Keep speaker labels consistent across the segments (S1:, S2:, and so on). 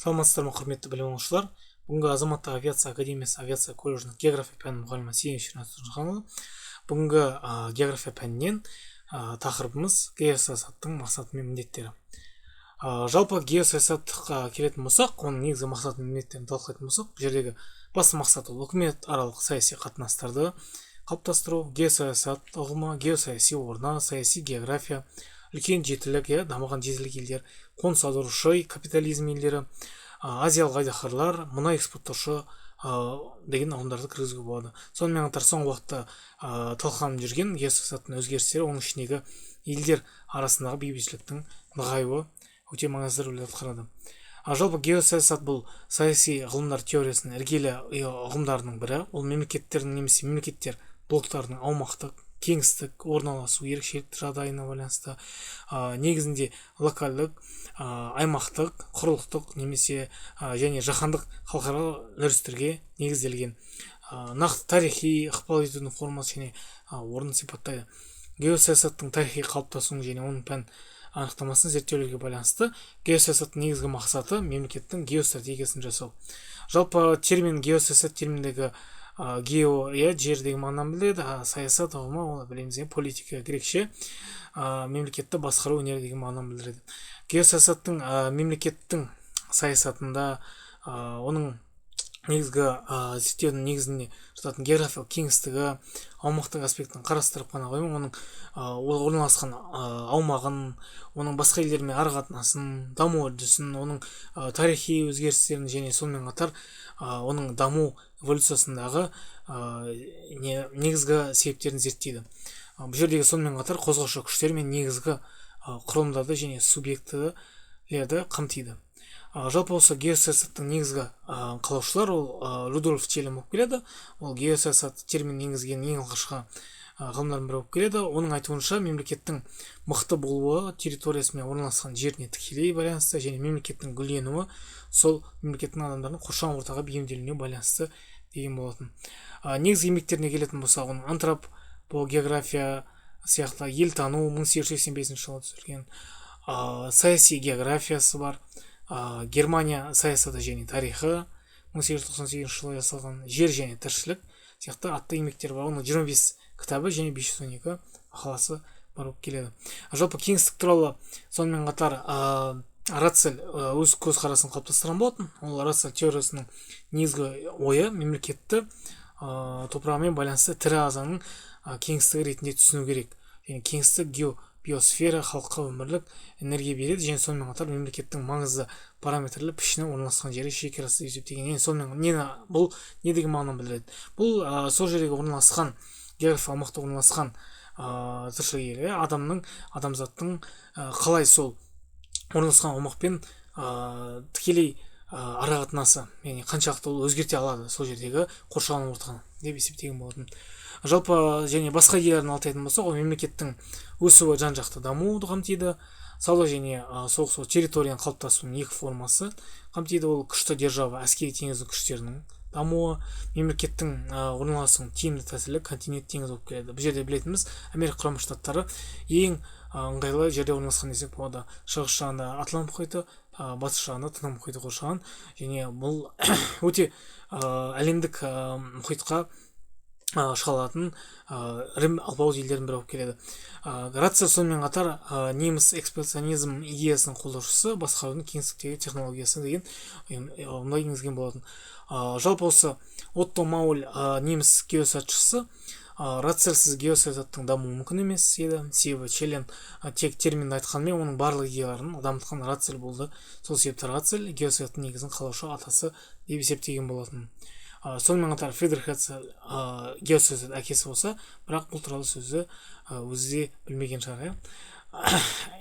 S1: Саламатсыздар ма, құрметті білім алушылар! Бүгінгі Азаматтық авиация академиясы авиация колледжінің география пәнінің мұғалімі Сейін Шерназарханұлы. Бүгінгі география пәнінен тақырыбымыз геосаясаттың мақсаты мен міндеттері. Жалпы геосаясатқа келетін болсақ, оның негізгі мақсаты мен міндеттерін талқылайтын болсақ, бұл жердегі басты мақсат ол үкіметаралық саяси қатынастарды қалыптастыру. Геосаясат ұғымы, геосаяси орна, саяси география, үлкен жетілік, иә, дамыған жетілік елдер, қоныс аударушы капитализм елдері, азиялық айдаһарлар, мұнай экспорттаушы деген ұғымдарды кіргізуге болады. Сонымен қатар соңғы уақытта талқыланып жүрген геосаясаттың өзгерістері, оның ішіндегі елдер арасындағы бейбітшіліктің нығаюы өте маңызды рөл атқарады. Жалпы геосаясат бұл саяси ғылымдар теориясының іргелі ұғымдарының бірі. Ол мемлекеттердің немесе мемлекеттер блоктарының аумақтық, кеңістік орналасу ерекшелікті жағдайына байланысты, негізінде локальдық, аймақтық, құрлықтық немесе және жаһандық халықаралық үрдістерге негізделген нақты тарихи ықпал етудің формасы және орнын сипаттайды. Геосаясаттың тарихи қалыптасуын және оның пән анықтамасын зерттеулерге байланысты геосаясаттың негізгі мақсаты мемлекеттің геостратегиясын жасау. Жалпы термин геосаясат терминдегі гео, иә, жер деген мағынаны білдіреді, а саясат ұғымы ол, білеміз, иә, политика, грекше, мемлекетті басқару өнері деген мағынаны білдіреді. Геосаясаттың мемлекеттің саясатында оның негізгі зерттеудің негізінде жататын географиялық кеңістігі, аумақтық аспектін қарастырып қана қоймай, оның орналасқан аумағын, оның басқа елдермен ара қатынасын, даму үрдісін, оның тарихи өзгерістерін және сонымен қатар оның даму эволюциясындағы негізгі себептерін зерттейді. Бұл жердегі сонымен қатар қозғаушы күштер мен негізгі құрылымдарды және субъектілерді қамтиды. Жалпы осы геосаясаттың негізгі қалаушылар ол Рудольф Челлен болып келеді. Ол геосаясат терминін енгізген ең алғашқы ғалымдардың бірі болып келеді. Оның айтуынша, мемлекеттің мықты болуы территориясы мен орналасқан жеріне тікелей байланысты және мемлекеттің гүлденуі сол мемлекеттің адамдарының қоршаған ортаға бейімделуіне байланысты деген болатын. Негізгі еңбектеріне келетін болсақ, оның антропогеография сияқты, елтану 1885 жылы түсірілген, саяси географиясы бар, Германия саясаты және тарихы 1898 жылы жасалған, жер және тіршілік сияқты атты еңбектері бар. Оның 25 кітабы және 512 мақаласы бар болып келеді. Жалпы кеңістік туралы сонымен қатар Ратцель өз көзқарасын қалыптастырған болатын. Ол Ратцель теориясының негізгі ойы мемлекетті топырағымен байланысты тірі ағзаның кеңістігі ретінде түсіну керек. Және кеңістік геобиосфера халыққа өмірлік энергия береді және сонымен қатар мемлекеттің маңызды параметрлі пішіні орналасқан жері шекарасы деп есептеген. Және сонымен нені, бұл не деген мағынаны білдіреді? Бұл сол жердегі орналасқан география аумақта орналасқан тіршілік иелері, адамның, адамзаттың қалай сол орналасқан аумақпен тікелей ара қатынасы, яғни қаншалықты ол өзгерте алады сол жердегі қоршаған ортаны деп есептеген болатын. Жалпы және басқа идеяларын айтатын болсақ, ол мемлекеттің өсуі жан жақты дамуды қамтиды, сауда және соғыс территорияның қалыптасуының екі формасы қамтиды. Ол күшті держава, әскери теңіздің күштерінің дамуы, мемлекеттің орналасуының тиімді тәсілі континент теңіз болып келеді. Бұл жерде білетініміз, Америка Құрама Штаттары ең ыңғайлы жерде орналасқан десек болады. Шығыс жағында Атлант мұхиты, батыс жағында Тынық мұхиты қоршаған және бұл өте әлемдік мұхитқа шыға алатын ірі алпауыт елдердің бірі болып келеді. Ратцель сонымен қатар неміс экспансионизм идеясының қолдаушысы, басқарудың кеңістіктегі технологиясы деген ұғымды енгізген болатын. Жалпы осы Отто Мауль, неміс геосаясатшысы, Ратцельсіз геосаясаттың дамуы мүмкін емес еді, себебі Челлен тек терминді айтқанымен, оның барлық идеяларын дамытқан Ратцель болды. Сол себепті Ратцель геосаясаттың негізін қалаушы атасы деп есептеген болатын. Сонымен қатар Фридрих Ратцель геосаясат әкесі болса, бірақ бұл туралы сөзді өзі де білмеген шығар,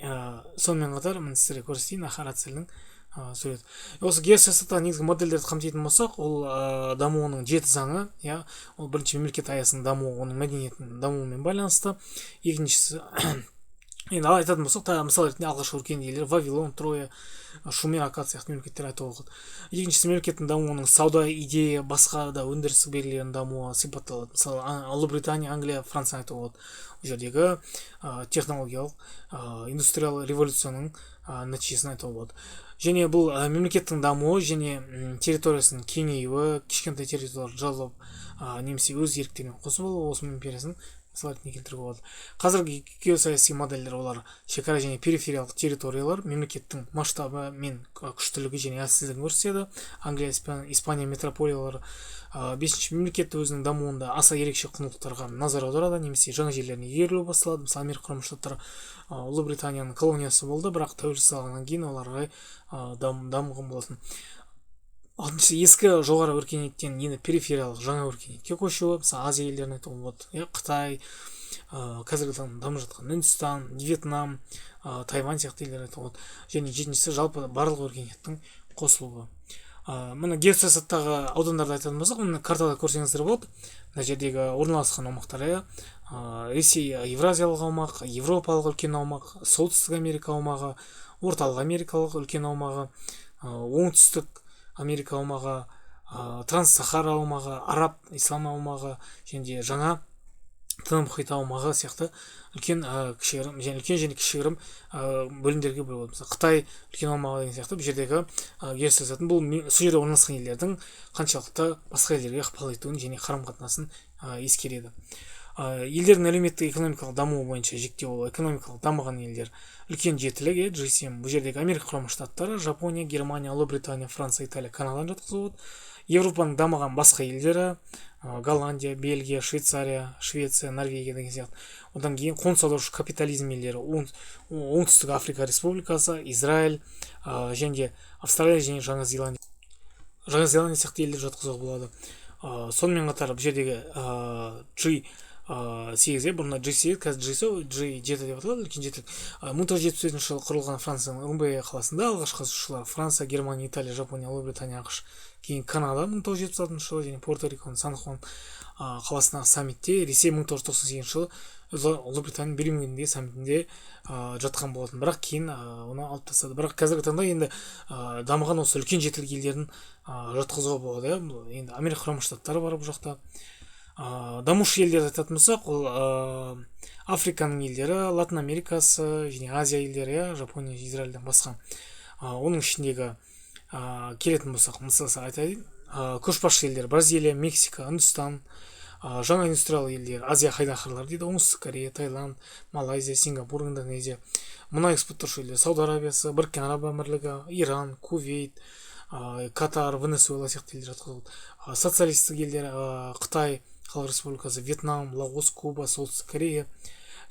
S1: иә. Сонымен қатар міне сіздерге көрсетейін Ратцельдің суреті. Осы геосаясаттағы негізгі модельдерді қамтитын болсақ, ол дамуының жеті заңы, иә, ол бірінші мемлекет аясының дамуы оның мәдениетінің дамуымен байланысты. Екіншісі, енді айтатын болсақ, тағы мысал ретінде алғашқы өркениет елдері Вавилон, Троя, Шумер, Аккад сияқты мемлекеттер айтуға болады. Екіншісі, мемлекеттің дамуының сауда, идея, басқа да өндірістік белгілерінің дамуы сипатталады. Мысалы, Ұлыбритания, Англия, Франция айтуға болады. Ол жердегі технологиялық, индустриялық революцияның нәтижесін айтуға болады. Және бұл мемлекеттің дамуы және территориясының кеңеюі, кішкентай территорияларды жаулап немесе өз еріктерімен қосып алу, Осман империясын мысал ретінде келтіруге болады. Қазіргі геосаяси модельдер, олар шекара және перифериялық территориялар мемлекеттің масштабы мен күштілігі және әлсіздігін көрсетеді. Англия, Испания метрополиялары. Бесінші, мемлекет өзінің дамуында аса ерекше құндылықтарға назар аударады немесе жаңа жерлерін игерілу басталады. Мысалы, Америка Құрама Штаттары Ұлыбританияның колониясы болды, бірақ тәуелсіз алғаннан кейін олар қарай дамыған болатын. Алтыншы, ескі жоғары өркениеттен енді перифериялық жаңа өркениетке көшуі. Мысалы, Азия елдерін айтуға болады, иә, Қытай, қазіргі таңда дамып жатқан Үндістан, Вьетнам, Тайвань сияқты елдер айтуға болады. Және жетіншісі, жалпы барлық өркениеттің қосылуы. Мына геосаясаттағы аудандарды айтатын болсақ, мына картада көрсеңіздер болады, мына жердегі орналасқан аумақтар, иә: Ресей евразиялық аумақ, Европалық үлкен аумақ, Солтүстік Америка аумағы, Орталық Америкалық үлкен аумағы, Оңтүстік Америка аумағы, Транссахара аумағы, Араб ислам аумағы және де жаңа Тынық мұхиты аумағы сияқты үлкен, кішігірім және үлкен және кішігірім бөлімдерге бөліп болады. Мысалы, Қытай үлкен аумағы деген сияқты. Бұл жердегі геосаясаттың, бұл сол жерде орналасқан елдердің қаншалықты басқа елдерге ықпал етуін және қарым қатынасын ескереді. Елдердің әлеуметтік экономикалық дамуы бойынша жіктеу, ол экономикалық дамыған елдер, үлкен жетілік, иә, G7. Бұл жердегі Америка Құрама Штаттары, Жапония, Германия, Ұлыбритания, Франция, Италия, Канаданы жатқызуға болады. Европаның дамыған басқа елдері: Голландия, Бельгия, Швейцария, Швеция, Норвегия деген сияқты. Одан кейін қоныс аударушы капитализм елдері: Оңтүстік Африка Республикасы, Израиль және де Австралия және Жаңа Зеландия сияқты елдер жатқызуға болады. Сонымен қатар бұл жердегі G8, иә, бұрында G8, қазір G7 деп аталады, үлкен жетілік. 1975 жылы құрылған, Францияның Румбе қаласында. Алғашқы қатысушылар: Франция, Германия, Италия, Жапония, Ұлыбритания, АҚШ, кейін Канада 1976 жылы және Пуэрто Риконың Сан Хуан қаласындағы саммитте. Ресей 1998 жылы Ұлыбританияның Бирмингемдегі саммитінде жатқан болатын, бірақ кейін оны алып тастады. Бірақ қазіргі таңда енді дамыған осы үлкен жетілік елдерін жатқызуға болады, иә. Енді Америка Құрама Штаттары бар бұл жақта. Дамушы елдерді айтатын болсақ, ол Африканың елдері, Латын Америкасы және Азия елдері, иә, Жапония, Израильден басқа. Оның ішіндегі келетін болсақ, мысалы айтайын, көшбасшы елдер: Бразилия, Мексика, Үндістан. Жаңа индустриялы елдер, Азия айдаһарлары дейді: Оңтүстік Корея, Таиланд, Малайзия, Сингапур, Индонезия. Мұнай экспорттаушы елдер: Сауд Арабиясы, Біріккен Араб Әмірлігі, Иран, Кувейт, Катар, Венесуэла сияқты елдер жатқызылды. Социалистік елдер: Қытай Халық Республикасы, Вьетнам, Лаос, Куба, Солтүстік Корея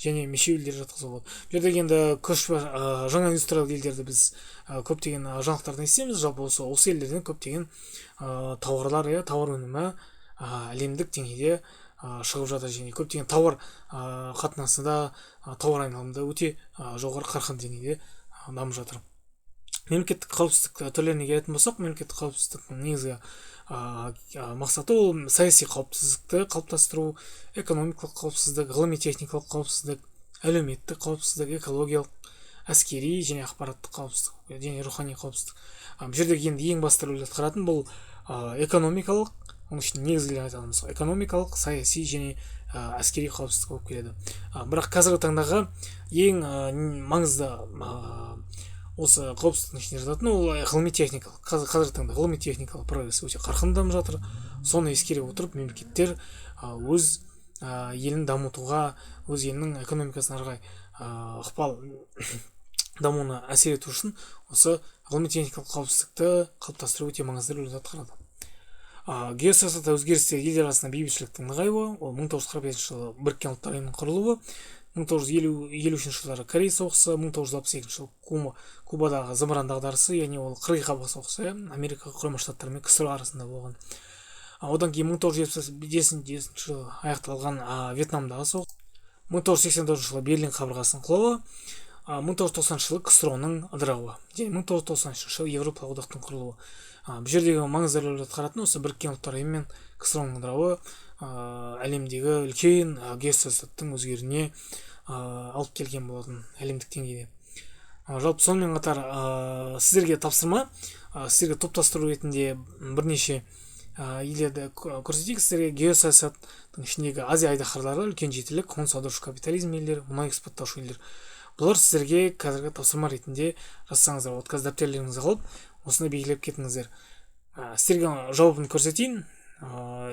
S1: және мүше елдер жатқызуға болады. Бұл жердегі енді жаңа индустриялды елдерді біз көптеген жаңалықтардан естиміз. Жалпы осы елдерден көптеген тауарлар, иә, тауар өнімі әлемдік деңгейде шығып жатыр және көптеген тауар қатынасы да, тауар айналымы да өте жоғары қарқынды деңгейде дамып жатыр. Мемлекеттік қауіпсіздік түрлеріне келетін болсақ, мемлекеттік қауіпсіздіктің негізгі мақсаты ол саяси қауіпсіздікті қалыптастыру, экономикалық қауіпсіздік, ғылыми техникалық қауіпсіздік, әлеуметтік қауіпсіздік, экологиялық, әскери және ақпараттық қауіпсіздік және рухани қауіпсіздік. Бұл жердегі енді ең басты рөл атқаратын бұл экономикалық, оның ішінде негізгілерін айтатын болсақ, экономикалық, саяси және әскери қауіпсіздік болып келеді. Бірақ қазіргі таңдағы ең маңызды осы қауіпсіздіктің ішінде жататын ол ғылыми техникалық. Қазіргі таңда ғылыми техникалық прогресс өте қарқынды дамып жатыр. Соны ескере отырып, мемлекеттер өз елін дамытуға, өз елінің экономикасын ары қарай ықпал дамуына әсер ету үшін осы ғылыми техникалық қауіпсіздікті қалыптастыру өте маңызды рөл атқарады. Геосаясатта өзгерістер: елдер арасында бейбітшіліктің нығаюы, ол 1945 жылы Біріккен Ұлттар Ұйымының құрылуы, 1953 жылдары Корей соғысы, 1962 жылы Кубадағы зымыран дағдарысы, яғни ол қырғи қабақ соғысы, иә, Америка Құрама Штаттары мен КСРО арасында болған. Одан кейін 1975 жылы аяқталған Вьетнамдағы соғыс, 1989 жылы Берлин қабырғасының құлауы, 1990 жылы КСРО ның ыдырауы және 1993 жылы Еуропалық Одақтың құрылуы. Бұл жердегі маңызды рөл атқаратын осы Біріккен Ұлттар Ұйымы мен КСРО ның ыдырауы әлемдегі үлкен геосаясаттың өзгеруіне алып келген болатын әлемдік деңгейде. Жалпы, сонымен қатар сіздерге тапсырма, сіздерге топтастыру ретінде бірнеше елдерді көрсетейік сіздерге. Геосаясаттың ішіндегі Азия айдаһарлары, үлкен жетілік, қоныс аударушы капитализм елдері, мұнай экспорттаушы елдер. Бұлар сіздерге қазіргі тапсырма ретінде жазсаңыздар болады. Қазір дәптерлеріңізге алып, осыны белгілеп кетіңіздер. Сіздерге жауабын көрсетейін,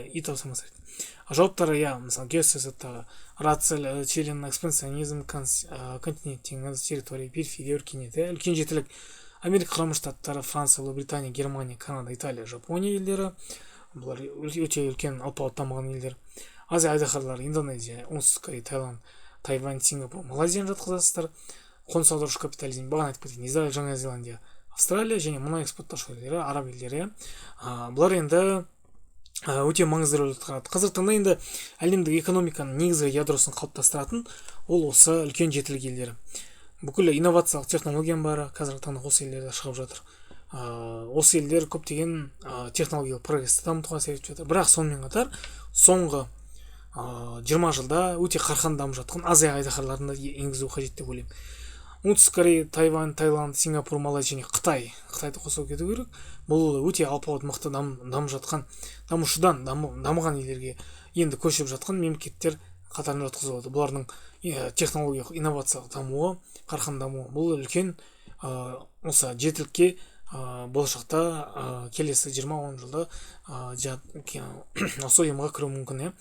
S1: үй тапсырмасы ретінде. Жауаптары, иә, мысалы, геосаясаттағы Ратцель, Челин, экспансионизм, континент, теңіз, территория, периферия, өркениет, иә. Үлкен жетілік: Америка Құрама Штаттары, Франция, Ұлыбритания, Германия, Канада, Италия, Жапония елдері. Бұлар өте үлкен, алпауыт дамыған елдер. Азия айдаһарлары: Индонезия, Оңтүстік Корея, Таиланд, Тайвань, Сингапур, Малайзияны жатқызасыздар. Қоныс аударушы капитализм, бағана айтып кеткен, Израиль, Жаңа Зеландия, Австралия және мұнай экспорттаушы елдері, араб елдері. Бұлар енді өте маңызды рөл атқарады. Қазіргі таңда енді әлемдік экономиканың негізгі ядросын қалыптастыратын ол осы үлкен жетілік елдері. Бүкіл инновациялық технологияның бәрі қазіргі таңда осы елдерде шығып жатыр. Осы елдер көптеген технологиялық прогрессті дамытуға әсер етіп жатыр. Бірақ сонымен қатар соңғы 20 жылда өте қарқынды дамып жатқан Азия айдаһарларын да енгізу қажет деп ойлаймын. Оңтүстік Корея, Тайвань, Таиланд, Сингапур, Малайзия және Қытай. Қытайды қоса кету керек. Бұл өте алпауыт, мықты дамып жатқан, дамушыдан дамыған елдерге енді көшіп жатқан мемлекеттер қатарына жатқызуға болады. Бұлардың технологиялық, инновациялық дамуы, қарқынды дамуы, бұл үлкен осы жетілікке болашақта, келесі 20-10 жылда осы ұйымға кіруі мүмкін, иә.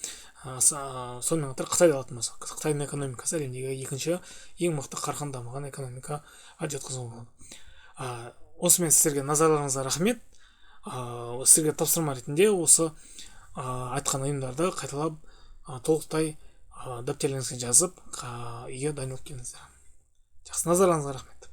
S1: Сонымен қатар Қытайды алатын болсақ, Қытайдың экономикасы әлемдегі екінші ең мықты, қарқынды дамыған экономикаға жатқызуға болады. Осымен сіздерге назарларыңызға рахмет. Сіздерге тапсырма ретінде осы айтқан ұйымдарды қайталап, толықтай дәптерлеріңізге жазып, үйге дайындалып келіңіздер. Жақсы, назарларыңызға рахмет.